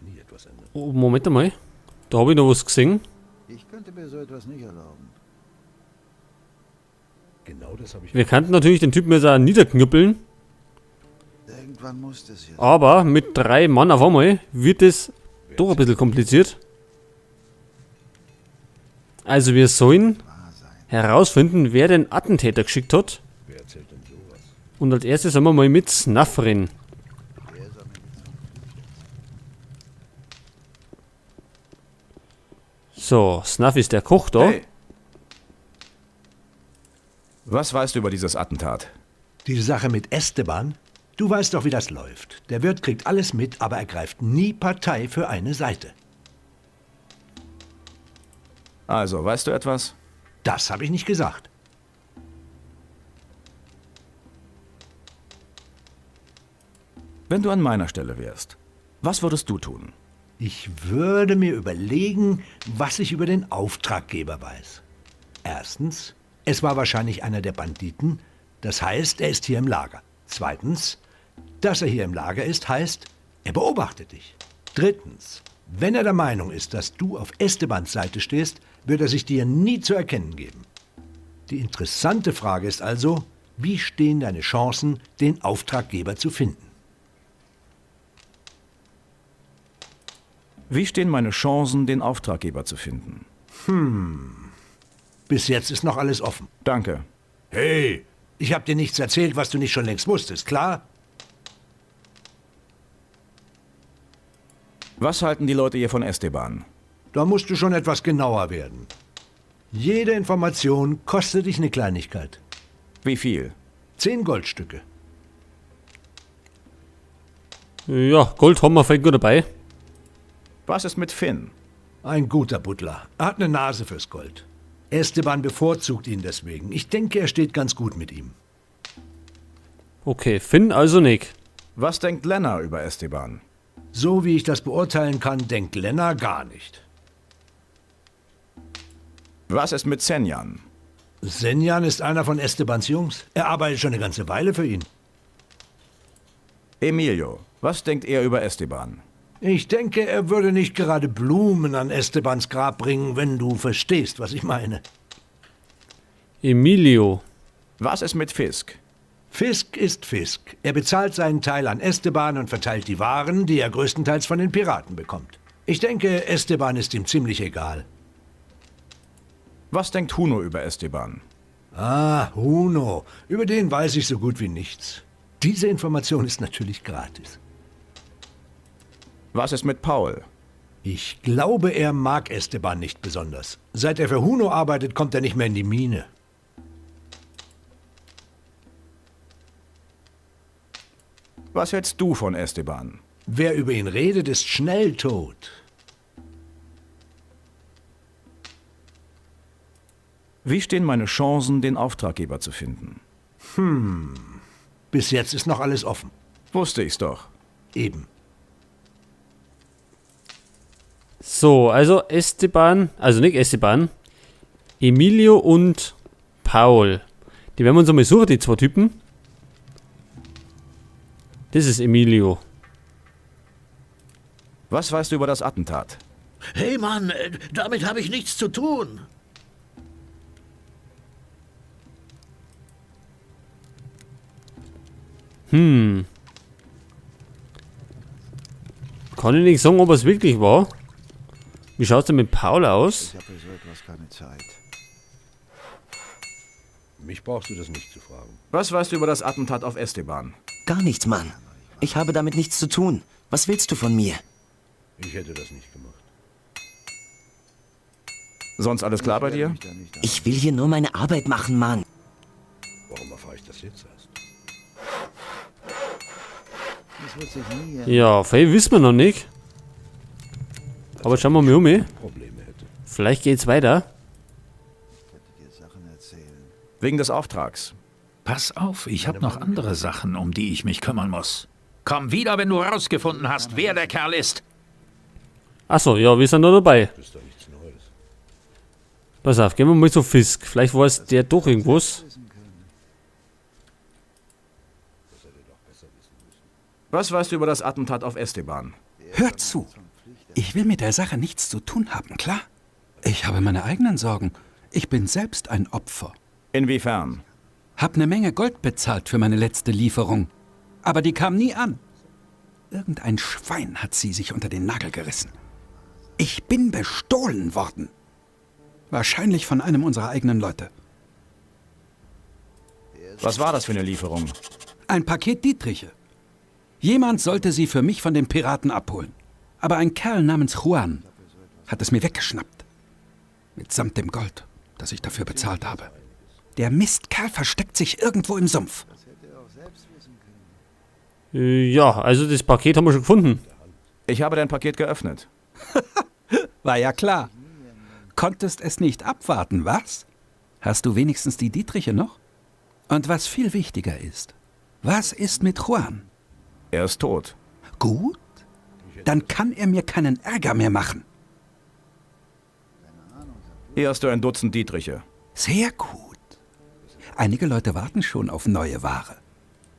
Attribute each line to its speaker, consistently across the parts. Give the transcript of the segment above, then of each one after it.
Speaker 1: Nie etwas ändern.
Speaker 2: Oh, Moment einmal. Da habe ich noch was gesehen.
Speaker 3: Ich könnte mir so etwas nicht erlauben.
Speaker 1: Genau das habe ich.
Speaker 2: Wir könnten natürlich den Typen jetzt auch niederknüppeln.
Speaker 3: Irgendwann muss das ja.
Speaker 2: Aber mit 3 Mann auf einmal wird es doch ein bisschen kompliziert. Also wir sollen herausfinden, wer den Attentäter geschickt hat.
Speaker 1: Wer erzählt denn sowas?
Speaker 2: Und als erstes sollen wir mal mit Snuff reden. So, Snuff ist der Koch da.
Speaker 4: Hey. Was weißt du über dieses Attentat?
Speaker 5: Die Sache mit Esteban? Du weißt doch, wie das läuft. Der Wirt kriegt alles mit, aber er greift nie Partei für eine Seite.
Speaker 4: Also, weißt du etwas?
Speaker 5: Das habe ich nicht gesagt.
Speaker 4: Wenn du an meiner Stelle wärst, was würdest du tun?
Speaker 5: Ich würde mir überlegen, was ich über den Auftraggeber weiß. Erstens, es war wahrscheinlich einer der Banditen. Das heißt, er ist hier im Lager. Zweitens, dass er hier im Lager ist, heißt, er beobachtet dich. Drittens, wenn er der Meinung ist, dass du auf Estebans Seite stehst, wird er sich dir nie zu erkennen geben. Die interessante Frage ist also, wie stehen deine Chancen, den Auftraggeber zu finden?
Speaker 4: Wie stehen meine Chancen, den Auftraggeber zu finden?
Speaker 5: Bis jetzt ist noch alles offen.
Speaker 4: Danke.
Speaker 5: Hey, ich habe dir nichts erzählt, was du nicht schon längst wusstest, klar?
Speaker 4: Was halten die Leute hier von Esteban?
Speaker 5: Da musst du schon etwas genauer werden. Jede Information kostet dich eine Kleinigkeit.
Speaker 4: Wie viel?
Speaker 5: 10 Goldstücke.
Speaker 2: Ja, Gold haben wir voll gut dabei.
Speaker 4: Was ist mit Finn?
Speaker 5: Ein guter Butler. Er hat eine Nase fürs Gold. Esteban bevorzugt ihn deswegen. Ich denke, er steht ganz gut mit ihm.
Speaker 2: Okay, Finn also nicht.
Speaker 4: Was denkt Lenna über Esteban?
Speaker 5: So wie ich das beurteilen kann, denkt Lenna gar nicht.
Speaker 4: Was ist mit Senjan?
Speaker 5: Senjan ist einer von Estebans Jungs. Er arbeitet schon eine ganze Weile für ihn.
Speaker 4: Emilio, was denkt er über Esteban?
Speaker 5: Ich denke, er würde nicht gerade Blumen an Estebans Grab bringen, wenn du verstehst, was ich meine.
Speaker 2: Emilio.
Speaker 4: Was ist mit Fisk?
Speaker 5: Fisk ist Fisk. Er bezahlt seinen Teil an Esteban und verteilt die Waren, die er größtenteils von den Piraten bekommt. Ich denke, Esteban ist ihm ziemlich egal.
Speaker 4: Was denkt Huno über Esteban?
Speaker 5: Ah, Huno. Über den weiß ich so gut wie nichts. Diese Information ist natürlich gratis.
Speaker 4: Was ist mit Paul?
Speaker 5: Ich glaube, er mag Esteban nicht besonders. Seit er für Huno arbeitet, kommt er nicht mehr in die Mine.
Speaker 4: Was hältst du von Esteban?
Speaker 5: Wer über ihn redet, ist schnell tot.
Speaker 4: Wie stehen meine Chancen, den Auftraggeber zu finden?
Speaker 5: Bis jetzt ist noch alles offen.
Speaker 4: Wusste ich's doch.
Speaker 5: Eben.
Speaker 2: So, also Esteban, also nicht Esteban, Emilio und Paul. Die werden wir uns einmal suchen, die zwei Typen. Das ist Emilio.
Speaker 4: Was weißt du über das Attentat?
Speaker 6: Hey Mann, damit habe ich nichts zu tun.
Speaker 2: Kann ich nicht sagen, ob es wirklich war. Wie schaut's denn mit Paul aus?
Speaker 3: Ich habe für so etwas keine Zeit.
Speaker 1: Mich brauchst du das nicht zu fragen.
Speaker 4: Was weißt du über das Attentat auf Esteban?
Speaker 7: Gar nichts, Mann. Ich habe damit nichts zu tun. Was willst du von mir?
Speaker 1: Ich hätte das nicht gemacht.
Speaker 4: Sonst alles klar bei dir?
Speaker 3: Mich da nicht an.
Speaker 7: Ich will hier nur meine Arbeit machen, Mann.
Speaker 1: Warum erfahre ich das jetzt erst?
Speaker 3: Das wird sich nie ändern.
Speaker 2: Ja, viel wissen wir noch nicht. Aber schauen wir mal um.
Speaker 1: Probleme hätte.
Speaker 2: Vielleicht geht's weiter.
Speaker 3: Ich könnte dir Sachen erzählen.
Speaker 4: Wegen des Auftrags.
Speaker 8: Pass auf, ich habe noch andere Sachen, um die ich mich kümmern muss. Komm wieder, wenn du rausgefunden hast, wer der Kerl ist.
Speaker 2: Achso, ja, wir sind da dabei.
Speaker 1: Das ist doch nichts Neues.
Speaker 2: Pass auf, gehen wir mal zu Fisk. Vielleicht weiß der doch irgendwas.
Speaker 4: Was weißt du über das Attentat auf Esteban?
Speaker 9: Hör zu. Ich will mit der Sache nichts zu tun haben, klar? Ich habe meine eigenen Sorgen. Ich bin selbst ein Opfer.
Speaker 4: Inwiefern?
Speaker 9: Hab ne Menge Gold bezahlt für meine letzte Lieferung. Aber die kam nie an. Irgendein Schwein hat sie sich unter den Nagel gerissen. Ich bin bestohlen worden. Wahrscheinlich von einem unserer eigenen Leute.
Speaker 4: Was war das für eine Lieferung?
Speaker 9: Ein Paket Dietriche. Jemand sollte sie für mich von den Piraten abholen. Aber ein Kerl namens Juan hat es mir weggeschnappt. Mitsamt dem Gold, das ich dafür bezahlt habe. Der Mistkerl versteckt sich irgendwo im Sumpf.
Speaker 2: Ja, also das Paket haben wir schon gefunden.
Speaker 4: Ich habe dein Paket geöffnet.
Speaker 9: War ja klar. Konntest es nicht abwarten, was? Hast du wenigstens die Dietriche noch? Und was viel wichtiger ist, was ist mit Juan?
Speaker 4: Er ist tot.
Speaker 9: Gut, dann kann er mir keinen Ärger mehr machen.
Speaker 4: Hier hast du ein Dutzend Dietriche.
Speaker 9: Sehr gut. Einige Leute warten schon auf neue Ware.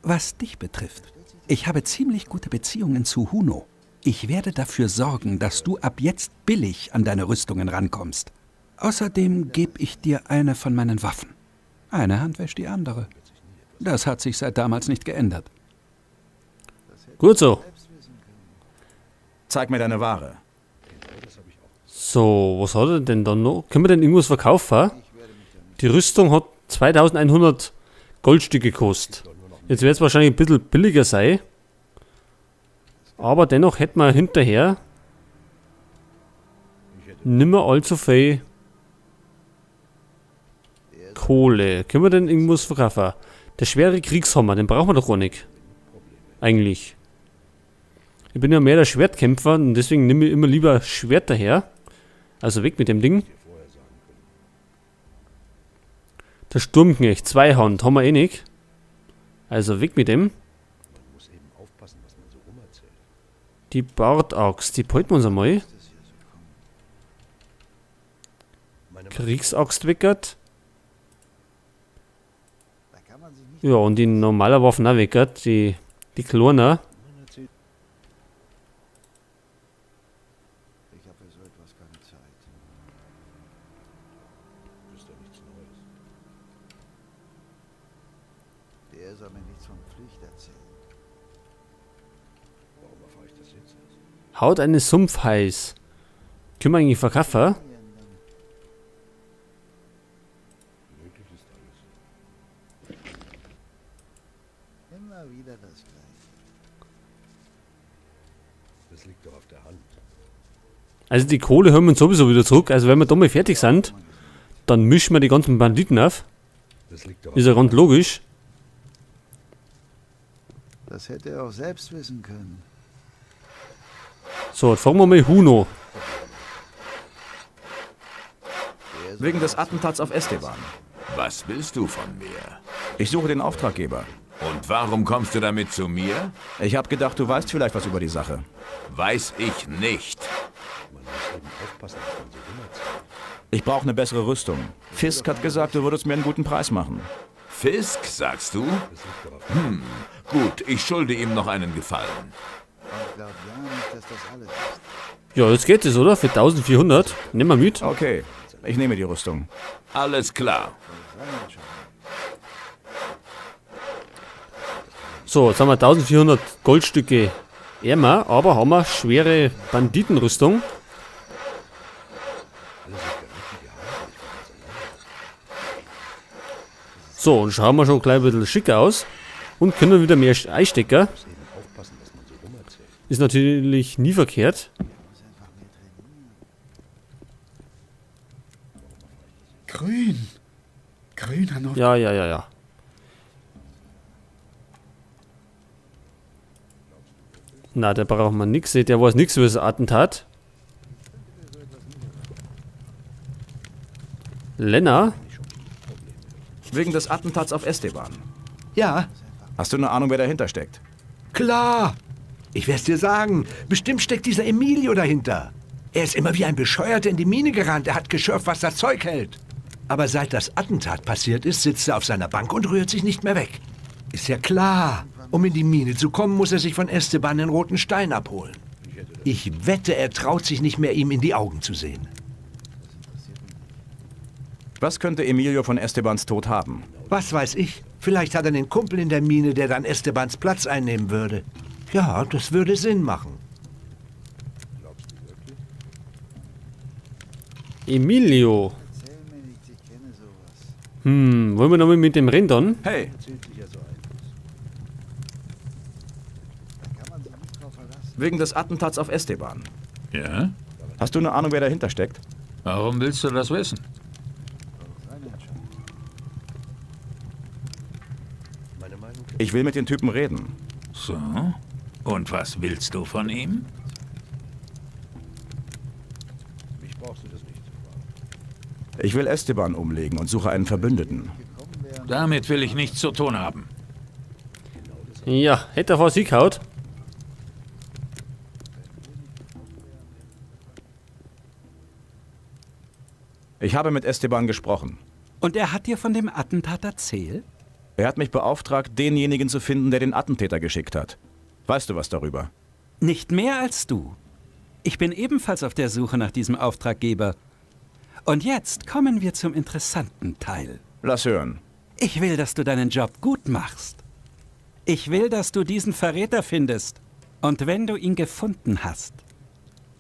Speaker 9: Was dich betrifft, ich habe ziemlich gute Beziehungen zu Huno. Ich werde dafür sorgen, dass du ab jetzt billig an deine Rüstungen rankommst. Außerdem gebe ich dir eine von meinen Waffen. Eine Hand wäscht die andere. Das hat sich seit damals nicht geändert.
Speaker 2: Gut so.
Speaker 4: Zeig mir deine Ware.
Speaker 2: So, was hat er denn dann noch? Können wir denn irgendwas verkaufen? Die Rüstung hat 2100 Goldstücke gekostet. Jetzt wird es wahrscheinlich ein bisschen billiger sein. Aber dennoch hätten wir hinterher nimmer allzu viel Kohle. Können wir denn irgendwas verkaufen? Der schwere Kriegshammer, den brauchen wir doch gar nicht. Eigentlich. Ich bin ja mehr der Schwertkämpfer und deswegen nehme ich immer lieber Schwerter her. Also weg mit dem Ding. Der Sturmknecht, Zweihand, haben wir eh nicht. Also weg mit dem. Die Bartaxt, die behalten wir uns einmal. Kriegsaxt weckert. Ja, und die normale Waffen auch weckert, die kleinen.
Speaker 3: Ich habe für so etwas keine Zeit. Der soll mir nichts von Pflicht erzählen.
Speaker 1: Warum erfahre ich das jetzt erst?
Speaker 2: Haut eines Sumpfhais. Können wir eigentlich verkaufen?
Speaker 1: Möglich ist alles.
Speaker 3: Immer wieder das Gleiche.
Speaker 1: Das liegt doch auf der Hand.
Speaker 2: Also die Kohle hören wir uns sowieso wieder zurück. Also wenn wir da mal fertig sind, dann mischen wir die ganzen Banditen auf.
Speaker 1: Das liegt doch
Speaker 2: Ist ja ganz logisch.
Speaker 3: Das hätte er auch selbst wissen können.
Speaker 2: So, jetzt fragen wir mal Huno.
Speaker 4: Wegen des Attentats auf Esteban.
Speaker 10: Was willst du von mir?
Speaker 4: Ich suche den Auftraggeber.
Speaker 10: Und warum kommst du damit zu mir?
Speaker 4: Ich habe gedacht, du weißt vielleicht was über die Sache.
Speaker 10: Weiß ich nicht.
Speaker 1: Man muss eben aufpassen, was man so rumerzählt.
Speaker 4: Ich brauche eine bessere Rüstung. Fisk hat gesagt, du würdest mir einen guten Preis machen.
Speaker 10: Fisk, sagst du? Hm, gut, ich schulde ihm noch einen Gefallen.
Speaker 3: Und glaub ja nicht, dass das alles ist.
Speaker 2: Ja, jetzt geht es, oder? Für 1400. Nehmen wir mit.
Speaker 4: Okay, ich nehme die Rüstung.
Speaker 10: Alles klar.
Speaker 2: So, jetzt haben wir 1400 Goldstücke ärmer, aber haben wir schwere Banditenrüstung. So, und schauen wir schon gleich ein bisschen schicker aus. Und können wieder mehr einstecken. Ist natürlich nie verkehrt.
Speaker 11: Grün. Grüner Not.
Speaker 2: Ja, ja, ja, ja. Na, da braucht man nichts. Der weiß nichts über das Attentat. Lena?
Speaker 4: Wegen des Attentats auf Esteban.
Speaker 5: Ja.
Speaker 4: Hast du eine Ahnung, wer dahinter steckt?
Speaker 5: Klar. Ich werd's dir sagen. Bestimmt steckt dieser Emilio dahinter. Er ist immer wie ein Bescheuerter in die Mine gerannt. Er hat geschürft, was das Zeug hält. Aber seit das Attentat passiert ist, sitzt er auf seiner Bank und rührt sich nicht mehr weg. Ist ja klar. Um in die Mine zu kommen, muss er sich von Esteban den roten Stein abholen. Ich wette, er traut sich nicht mehr, ihm in die Augen zu sehen.
Speaker 4: Was könnte Emilio von Estebans Tod haben?
Speaker 5: Was weiß ich? Vielleicht hat er einen Kumpel in der Mine, der dann Estebans Platz einnehmen würde. Ja, das würde Sinn machen.
Speaker 2: Emilio. Wollen wir nochmal mit dem reden dann?
Speaker 4: Hey. Wegen des Attentats auf Esteban.
Speaker 8: Ja?
Speaker 4: Hast du eine Ahnung, wer dahinter steckt?
Speaker 8: Warum willst du das wissen?
Speaker 4: Ich will mit den Typen reden.
Speaker 8: So? Und was willst du von ihm?
Speaker 1: Mich brauchst du das nicht zu fragen.
Speaker 4: Ich will Esteban umlegen und suche einen Verbündeten.
Speaker 8: Damit will ich nichts zu tun haben.
Speaker 2: Ja, hätte er vor sie gehaut.
Speaker 4: Ich habe mit Esteban gesprochen.
Speaker 9: Und er hat dir von dem Attentat erzählt?
Speaker 4: Er hat mich beauftragt, denjenigen zu finden, der den Attentäter geschickt hat. Weißt du was darüber?
Speaker 9: Nicht mehr als du. Ich bin ebenfalls auf der Suche nach diesem Auftraggeber. Und jetzt kommen wir zum interessanten Teil.
Speaker 4: Lass hören.
Speaker 9: Ich will, dass du deinen Job gut machst. Ich will, dass du diesen Verräter findest. Und wenn du ihn gefunden hast,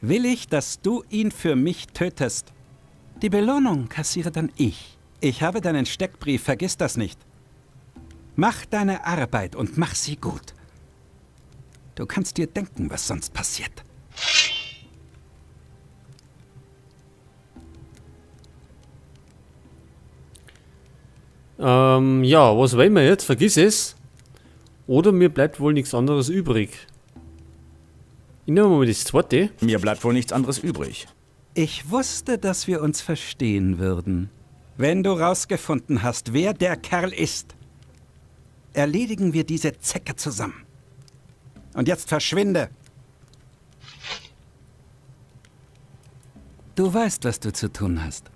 Speaker 9: will ich, dass du ihn für mich tötest. Die Belohnung kassiere dann ich. Ich habe deinen Steckbrief, vergiss das nicht. Mach deine Arbeit und mach sie gut. Du kannst dir denken, was sonst passiert.
Speaker 2: Ja, was wollen wir jetzt? Vergiss es. Oder mir bleibt wohl nichts anderes übrig. Ich nehme mal das zweite.
Speaker 4: Mir bleibt wohl nichts anderes übrig.
Speaker 9: Ich wusste, dass wir uns verstehen würden. Wenn du rausgefunden hast, wer der Kerl ist, erledigen wir diese Zecke zusammen. Und jetzt verschwinde! Du weißt, was du zu tun hast.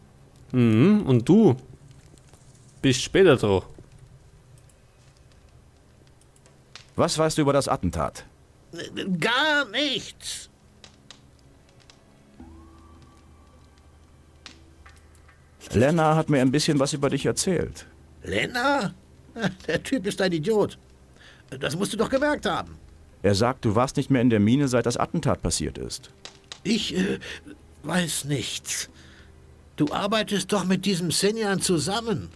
Speaker 2: Mhm, und du bist später dran.
Speaker 4: Was weißt du über das Attentat?
Speaker 6: Gar nichts.
Speaker 4: Lena hat mir ein bisschen was über dich erzählt.
Speaker 6: Lena? Der Typ ist ein Idiot. Das musst du doch gemerkt haben.
Speaker 4: Er sagt, du warst nicht mehr in der Mine, seit das Attentat passiert ist.
Speaker 6: Ich weiß nichts. Du arbeitest doch mit diesem Senjan zusammen.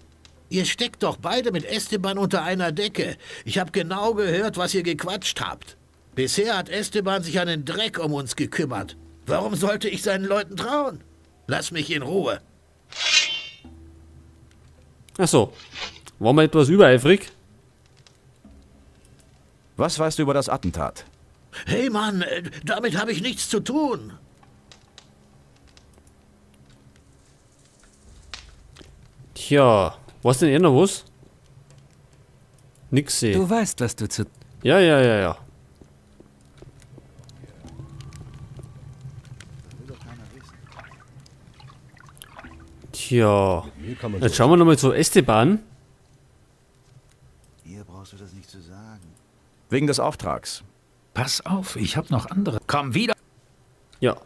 Speaker 6: Ihr steckt doch beide mit Esteban unter einer Decke. Ich hab genau gehört, was ihr gequatscht habt. Bisher hat Esteban sich einen Dreck um uns gekümmert. Warum sollte ich seinen Leuten trauen? Lass mich in Ruhe.
Speaker 2: Ach so. Waren wir etwas übereifrig?
Speaker 4: Was weißt du über das Attentat?
Speaker 6: Hey Mann, damit habe ich nichts zu tun.
Speaker 2: Tja, was denn eh noch was? Nix seh.
Speaker 9: Du weißt, was du zu...
Speaker 2: Ja, ja, ja, ja. Tja. Jetzt schauen wir nochmal zu Esteban.
Speaker 3: Ihr brauchst du das nicht zu sagen.
Speaker 4: Wegen des Auftrags.
Speaker 8: Pass auf, ich hab noch andere. Komm wieder.
Speaker 2: Ja.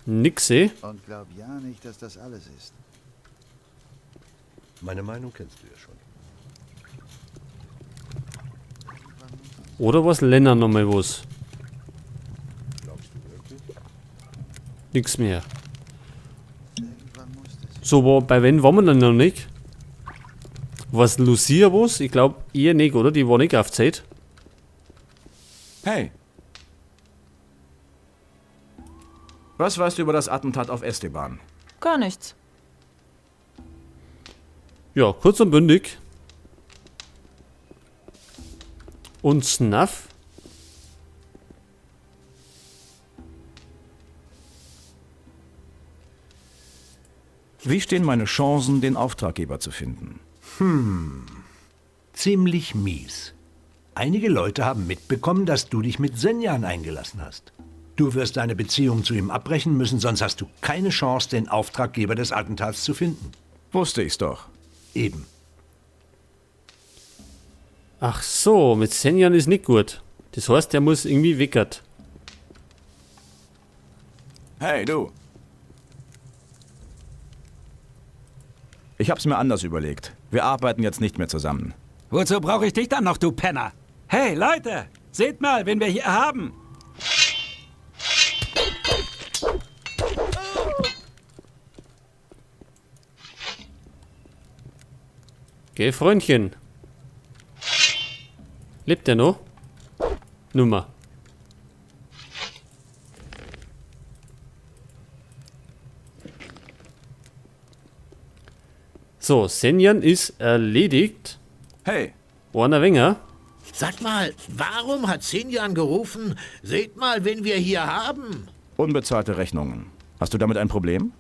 Speaker 2: Nix seh.
Speaker 3: Und glaub ja nicht, dass das alles ist.
Speaker 1: Meine Meinung kennst du ja schon.
Speaker 2: Oder was Lennart nochmal was?
Speaker 1: Glaubst du wirklich?
Speaker 2: Nix mehr. So, wo, bei wem waren wir denn noch nicht? Was Lucia was? Ich glaub eher nicht, oder? Die war nicht auf Zeit.
Speaker 4: Hey. Was weißt du über das Attentat auf Esteban?
Speaker 12: Gar nichts.
Speaker 2: Ja, kurz und bündig. Und Snuff?
Speaker 4: Wie stehen meine Chancen, den Auftraggeber zu finden?
Speaker 5: Ziemlich mies. Einige Leute haben mitbekommen, dass du dich mit Senjan eingelassen hast. Du wirst deine Beziehung zu ihm abbrechen müssen, sonst hast du keine Chance, den Auftraggeber des Attentats zu finden.
Speaker 4: Wusste ich's doch.
Speaker 5: Eben.
Speaker 2: Ach so, mit Senjan ist nicht gut. Das heißt, der muss irgendwie weckert.
Speaker 4: Hey, du. Ich hab's mir anders überlegt. Wir arbeiten jetzt nicht mehr zusammen.
Speaker 9: Wozu brauche ich dich dann noch, du Penner? Hey, Leute, seht mal, wen wir hier haben.
Speaker 2: Geh, Freundchen. Lebt der noch? Nummer. So, Senjan ist erledigt.
Speaker 4: Hey.
Speaker 2: Warner Wenger.
Speaker 6: Sag mal, warum hat Sinjan gerufen, seht mal, wen wir hier haben?
Speaker 4: Unbezahlte Rechnungen. Hast du damit ein Problem?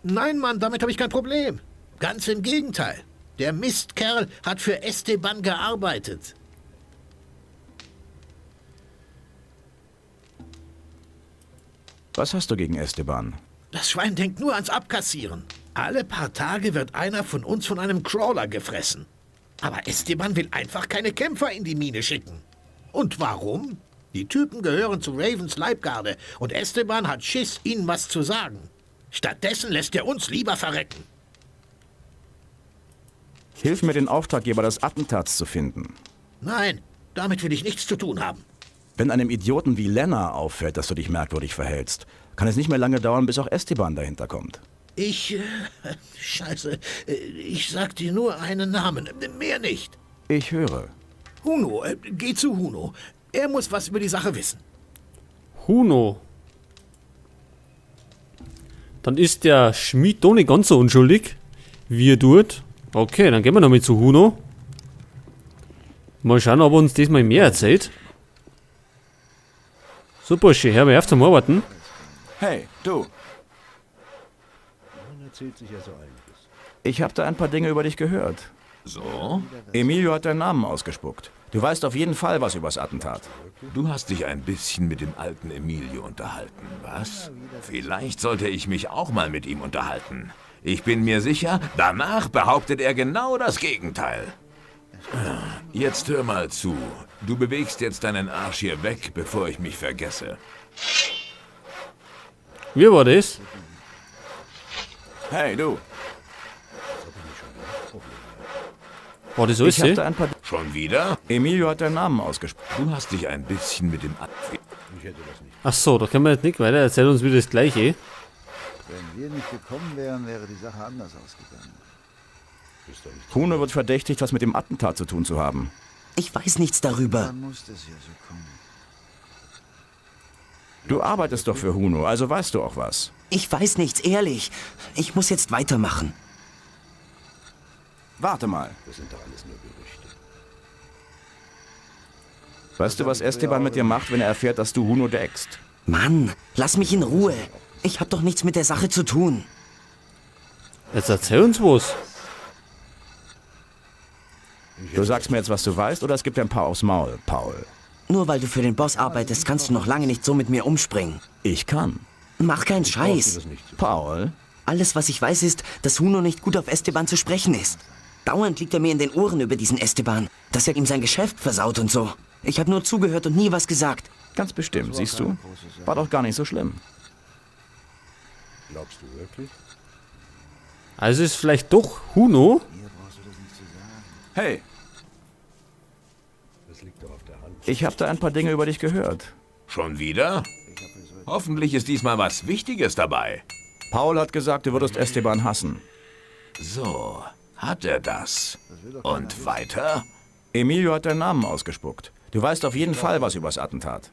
Speaker 6: Nein, Mann, damit habe ich kein Problem. Ganz im Gegenteil. Der Mistkerl hat für Esteban gearbeitet.
Speaker 4: Was hast du gegen Esteban?
Speaker 6: Das Schwein denkt nur ans Abkassieren. Alle paar Tage wird einer von uns von einem Crawler gefressen. Aber Esteban will einfach keine Kämpfer in die Mine schicken. Und warum? Die Typen gehören zu Ravens Leibgarde und Esteban hat Schiss, ihnen was zu sagen. Stattdessen lässt er uns lieber verrecken.
Speaker 4: Hilf mir, den Auftraggeber des Attentats zu finden.
Speaker 6: Nein, damit will ich nichts zu tun haben.
Speaker 4: Wenn einem Idioten wie Lennar auffällt, dass du dich merkwürdig verhältst, kann es nicht mehr lange dauern, bis auch Esteban dahinter kommt.
Speaker 6: Ich. Scheiße. Ich sag dir nur einen Namen, mehr nicht.
Speaker 4: Ich höre.
Speaker 6: Huno, geh zu Huno. Er muss was über die Sache wissen.
Speaker 2: Huno. Dann ist der Schmied doch nicht ganz so unschuldig, wie er tut. Okay, dann gehen wir nochmal zu Huno. Mal schauen, ob er uns diesmal mehr erzählt. So, Bursche, hör mal auf zum Arbeiten.
Speaker 4: Hey, du.
Speaker 1: Man erzählt sich ja so einiges.
Speaker 4: Ich habe da ein paar Dinge über dich gehört.
Speaker 10: So?
Speaker 4: Emilio hat deinen Namen ausgespuckt. Du weißt auf jeden Fall was übers Attentat.
Speaker 10: Du hast dich ein bisschen mit dem alten Emilio unterhalten, was? Vielleicht sollte ich mich auch mal mit ihm unterhalten. Ich bin mir sicher, danach behauptet er genau das Gegenteil. Jetzt hör mal zu. Du bewegst jetzt deinen Arsch hier weg, bevor ich mich vergesse.
Speaker 2: Wie war das?
Speaker 4: Hey, du.
Speaker 2: War das alles?
Speaker 4: Ich hab da ein paar...
Speaker 10: Schon wieder?
Speaker 4: Emilio hat deinen Namen ausgesprochen.
Speaker 10: Du hast dich ein bisschen mit dem...
Speaker 2: Ach so, da können wir jetzt nicht weiter. Erzähl uns wieder das Gleiche.
Speaker 3: Wenn wir nicht gekommen wären, wäre die Sache anders ausgegangen.
Speaker 4: Huno wird verdächtigt, was mit dem Attentat zu tun zu haben.
Speaker 7: Ich weiß nichts darüber.
Speaker 3: Dann muss es ja so kommen.
Speaker 4: Du arbeitest doch für Huno, also weißt du auch was.
Speaker 7: Ich weiß nichts, ehrlich. Ich muss jetzt weitermachen.
Speaker 4: Warte mal.
Speaker 1: Das sind doch alles nur Gerüchte.
Speaker 4: Weißt du, was Esteban mit dir macht, wenn er erfährt, dass du Huno deckst?
Speaker 7: Mann, lass mich in Ruhe. Ich hab doch nichts mit der Sache zu tun.
Speaker 2: Jetzt erzähl uns was.
Speaker 4: Du sagst mir jetzt, was du weißt, oder es gibt ein paar aufs Maul, Paul.
Speaker 7: Nur weil du für den Boss arbeitest, kannst du noch lange nicht so mit mir umspringen.
Speaker 4: Ich kann.
Speaker 7: Mach keinen Scheiß.
Speaker 4: Paul?
Speaker 7: Alles, was ich weiß, ist, dass Huno nicht gut auf Esteban zu sprechen ist. Dauernd liegt er mir in den Ohren über diesen Esteban, dass er ihm sein Geschäft versaut und so. Ich habe nur zugehört und nie was gesagt.
Speaker 4: Ganz bestimmt, siehst du? War doch gar nicht so schlimm.
Speaker 1: Glaubst du wirklich?
Speaker 2: Also ist vielleicht doch Huno?
Speaker 4: Hey,
Speaker 1: Das liegt doch auf der Hand.
Speaker 4: ich habe da ein paar Dinge über dich gehört.
Speaker 10: Schon wieder? Hoffentlich ist diesmal was Wichtiges dabei.
Speaker 4: Paul hat gesagt, du würdest Esteban hassen.
Speaker 10: So, hat er das? Und weiter?
Speaker 4: Emilio hat deinen Namen ausgespuckt. Du weißt auf jeden Fall was übers Attentat.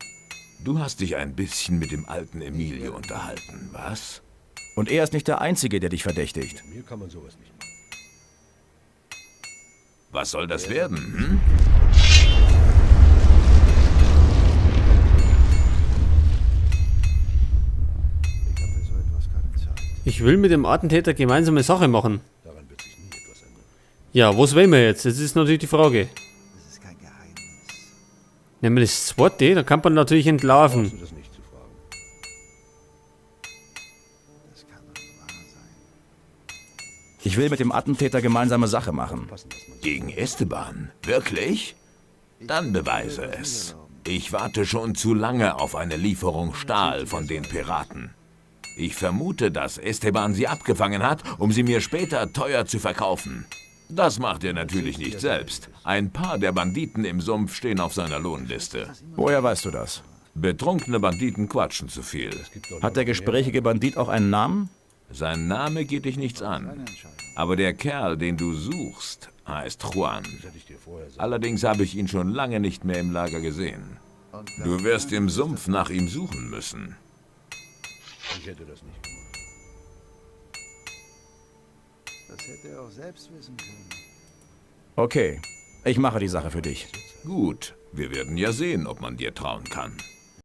Speaker 10: Du hast dich ein bisschen mit dem alten Emilio unterhalten, was?
Speaker 4: Und er ist nicht der Einzige, der dich verdächtigt.
Speaker 1: Mir kann man sowas nicht machen.
Speaker 10: Was soll das werden, hm?
Speaker 3: Ich habe für so etwas keine Zeit.
Speaker 2: Ich will mit dem Attentäter gemeinsame Sache machen.
Speaker 1: Daran wird sich nie etwas ändern.
Speaker 2: Ja, was wollen wir jetzt? Das ist natürlich die Frage.
Speaker 3: Das ist kein Geheimnis.
Speaker 2: Nehmen wir das zweite, da kann man natürlich entlarven.
Speaker 1: Brauchst du das nicht zu fragen?
Speaker 3: Das kann doch nicht wahr sein.
Speaker 4: Ich will mit dem Attentäter gemeinsame Sache machen.
Speaker 10: Gegen Esteban? Wirklich? Dann beweise es. Ich warte schon zu lange auf eine Lieferung Stahl von den Piraten. Ich vermute, dass Esteban sie abgefangen hat, um sie mir später teuer zu verkaufen. Das macht er natürlich nicht selbst. Ein paar der Banditen im Sumpf stehen auf seiner Lohnliste.
Speaker 4: Woher weißt du das?
Speaker 10: Betrunkene Banditen quatschen zu viel.
Speaker 4: Hat der gesprächige Bandit auch einen Namen?
Speaker 10: Sein Name geht dich nichts an. Aber der Kerl, den du suchst, heißt Juan. Allerdings habe ich ihn schon lange nicht mehr im Lager gesehen. Du wirst im Sumpf nach ihm suchen müssen.
Speaker 1: Ich hätte das nicht gemacht.
Speaker 3: Das hätte er auch selbst wissen können.
Speaker 4: Okay, ich mache die Sache für dich.
Speaker 10: Gut, wir werden ja sehen, ob man dir trauen kann.